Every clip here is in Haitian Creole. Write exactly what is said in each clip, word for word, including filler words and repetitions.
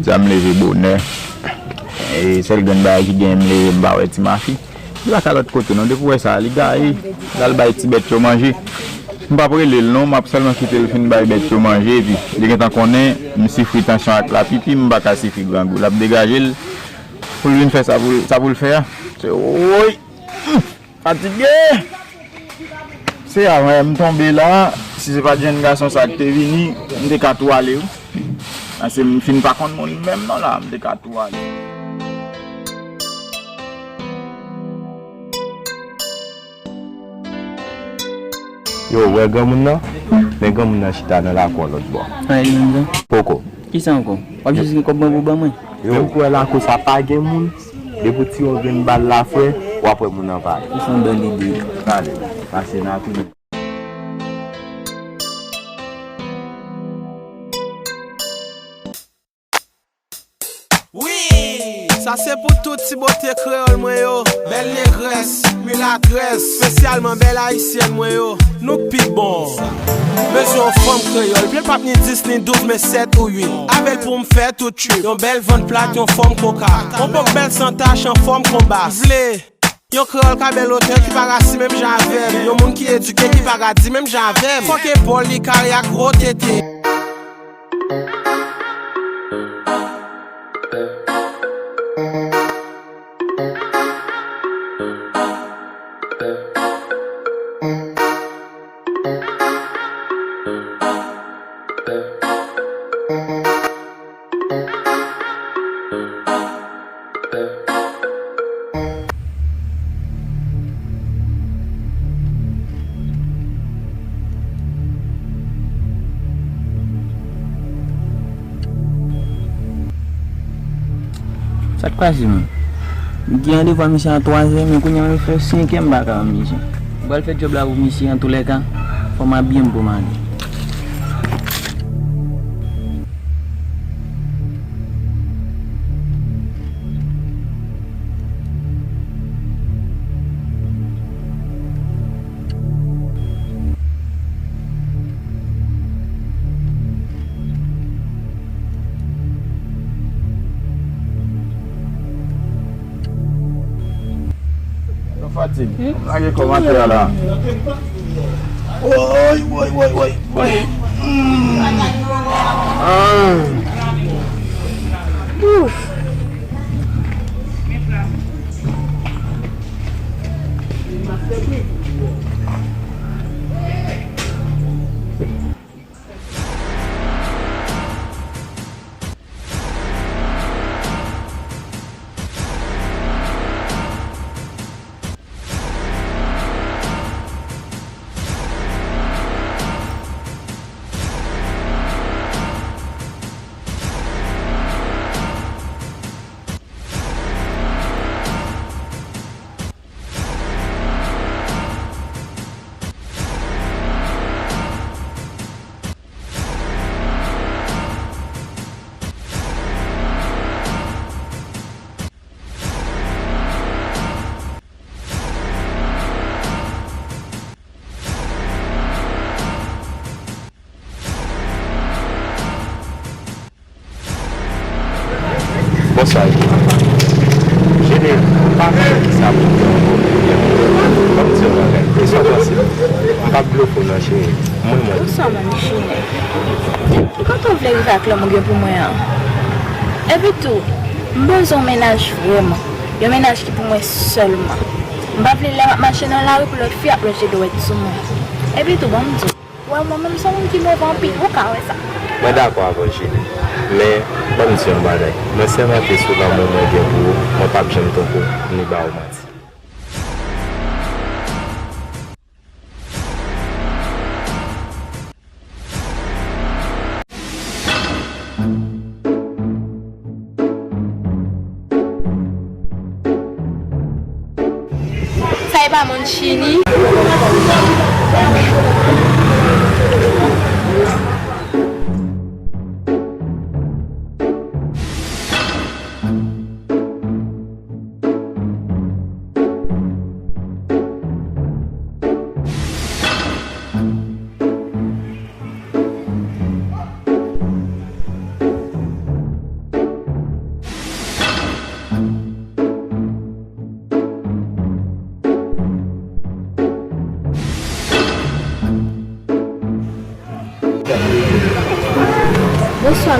Sa m leve bonè. E sèl grenn bagay ki genyen, m leve, m pa wè Ti Mafi. Li pa ka lòt kote non, depi w wè sa, li gaye, l al bay ti bèt yo manje. M p ap rele l non, m ap sèlman kite l fin bay bèt yo manje, epi li gentan konnen m sifri tansyon ak lapipi, m pa ka sifri grangou. L ap degaje l pou l vin fè sa pou l, sa pou l fè a. Se woy! Fatige! Se a, wè, m tonbe la, si se pa t jèn gason sa ki te vini, m te ka tou ale wi. Paske m fin pa konn moun menm non la, m te ka tou ale. Yo, ou wè granmoun nan? Men granmoun nan chita nan lakou an lòt bò. A, e li menm jan? Poko. Kisa ankò? W ap jis gen kòb mwen pou ban mwen? Yo, ou kwè lakou sa pa gen moun? Depi w tire yon grenn bal la, frè, w ap wè moun nan pale. Ou fè yon bèl ide. Pale, pase nan kounye. Wi! Sa se pou tout ti bote kreyòl mwen yo, bèl negrès, milatrès, espesyalman bèl ayisyèn mwen yo. Nou k pi bon. Bezwen yon fanm kreyòl, byen l p ap ni dis ni douz, men sèt ou uit. Avè l pou m fè tout trip. Yon bèl vant plat, yon fòm koka. Yon pòk bèl san tach, an fòm konbas. Vle yon kreyòl ka bèl otè ki pa rasi menm jan avè m. Yon moun ki edike ki pa radi menm jan avè m. Fòk epòl li kare ak gwo tete. Sa k pase menm? M gen randevou a misye a twazè, men kounye a m fè senkè m pa ka wè misye. M pral fè djòb la pou misye, antoulèka, fò m abiye m pou m ale. Yo fatig. Hmm? Lage kòmantè a la. Woy, woy, woy, woy, woy. Hmm. Ah. Ouf. Bonswa, Jene. Jene, m pa konnen kisa pou m fè ankò. Ban m di yon bagay. Kisa w panse? M p ap blofè w non, cheri. Mwen, mwen. Bonswa, manmi Jene. Ki kote w vle rive ak lòm ou gen pou mwen an? Epi tou, m bezwen yon mennaj vrèman. Yon mennaj ki pou mwen sèlman. M pa vle lè m ap mache nan lari pou lòt fi ap lonje dwèt sou mwen. Epi tou, ban m di w. Wè, mwen menm se yon moun ki move anpil, ou ka wè sa. Mwen dakò avè w, Jene. Men, ban m di yon bagay. Mwen sèmante sou lanmou mwen gen pou ou, mwen p ap janm twonpe w, ni ba ou manti. Sa e pa moun chini.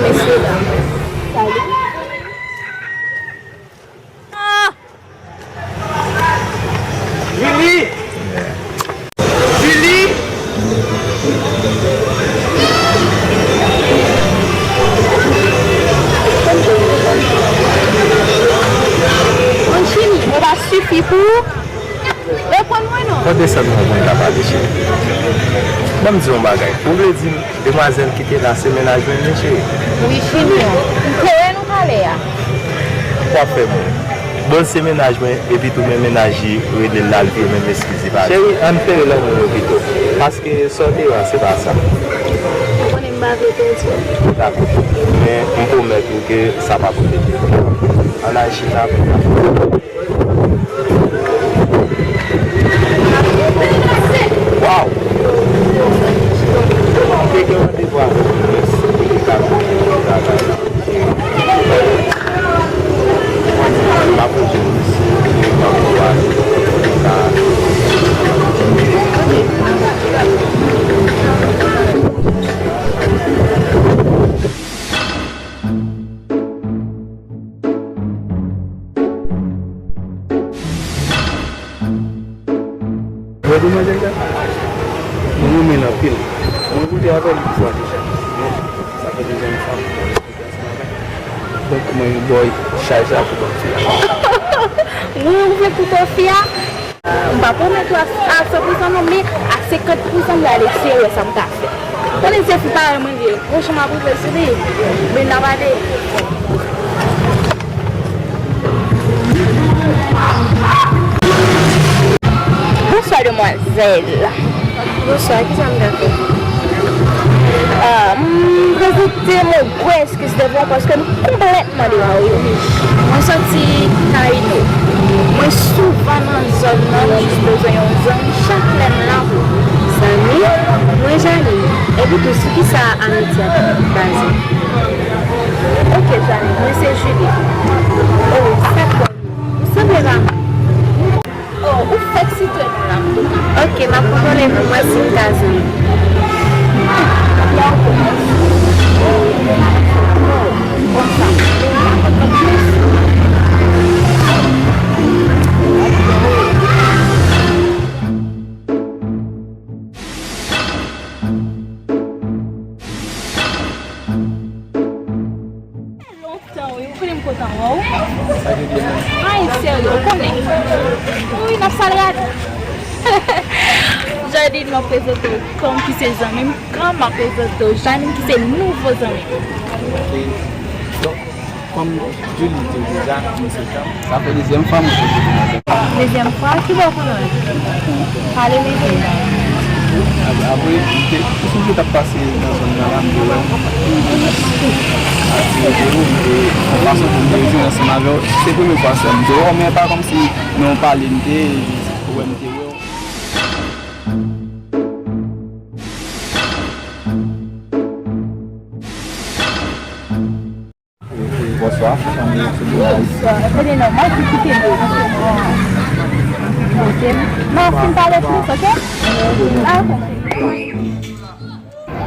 Mesye dam. Salut. Ah! Julie! Julie! Anchini, mwen pa sifi pou ou. Reponn mwen non. Tande sa nou konn ka pale, cheri. Ban m di yon bagay. Ou vle di m demwazèl ki te la se mennaj mwen li ye, cheri? Wi, Junior. M te wè nou talè a. W ap fè mwen. Bon, se mennaj mwen, epi tou men mennaj li rele l la, l vire menm eskiz li pa. Cheri, ann fere lanmou yo pito. Paske sa w te wè a, se pa sa. Ou konnen m pa vle pèdi w. Dakò. Men, m pwomèt ou ke sa p ap repete. Ann al chita pou n. Waw! M te gen randevou avè w pou mwen, si te ka pou travay la. M pa poze w isi, m pa pou ale, m pa. Wè demwazèl sa? Mwen renmen l anpil. Mwen koute avè l yon fwa deja. Men, sa fè dezyèm fwa m pran l. Donk, mwen gen bòy chaj la pou ban fi a. Mwen, ou vle kouto fi a? M pa pwomèt ou a, a san pou san non, men a senkant pou san m prale eseye wè sa m ka fè. Konnen se fi parèy mwen li ye. Franchman, m ap rive sou li. Men n ap ale. Bonswa, demwazèl. Bonswa, kisa m ka fè? Ah, m prezante m yon gwo eskiz devan w paske m konplètman devan w, wi. Mwen soti Tayino. Mwen souvan nan zòn nan, m jis bezwen yon zanmi chak lè m la pou zanmi. Mwen Janine. Epi tou, sou kisa Anitya baze? Ok, Janine, mwen se Julie. Oh, sa k bon. Ou sanble pa mal. Oh, ou fèk sitwè nou la. Ok, m ap kontwole pou m wè si m ka jwenn. Konsa. Lontan, wi. Ou konnen m kontan wè w. Sa te byen menm. Ay, serye, ou konnen. Wi, n ap sal rad. Janine, m ap prezante w kòm ki se zanmi m. Kòm m ap prezante w Janine ki se nouvo zanmi m. Ok. Donk, kòm Julie di w deja, mwen se Cam. Sa fè dezyèm fwa mwen poze demwazèl. Dezyèm fwa? Ki bò w konn wè? Pale mete. Ap-, apre, m te, m sonje t ap pase nan zòn nan la, m te wè w. M te atire de ou, m te, yon fason pou m te jwenn ansanm avè w. Se premye fwa sèl m te wè w, men pa kòmsi nou pale, m te, ou wè m te wè w. Bonswa. Bonswa. Ebyen non, mwen ki kite nou. Ok. Mwen ap fin pale plis, ok? Ah, ok.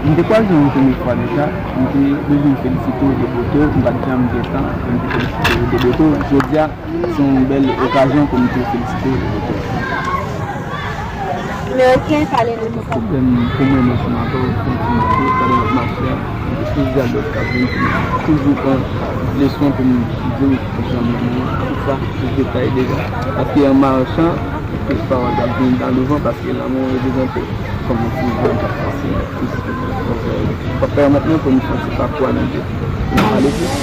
M te kwaze w yon premye fwa deja, m te bezwen felisite w de bote w, m pa t janm gen tan pou m te felisite w de bote w. Jodi a, se yon bèl okazyon pou m te felisite w de bote w. Men ok, pale nou. Pwoblèm pou mwen, mwen se mache, mwen se mache, pandan m ap mache a, m te sezi a lòt k ap vin pou m toujou pran leson pou m di m kòman mwen, tout sa, tout detay deja. Paske an machan, tout pawòl k ap vin nan douvan, paske lanmou reprezante kòman ti zòn k ap pase, tout sa. Donk, euh, w ap pèmèt mwen pou m fè yon ti pakou a nan tèt. N ap pale plis.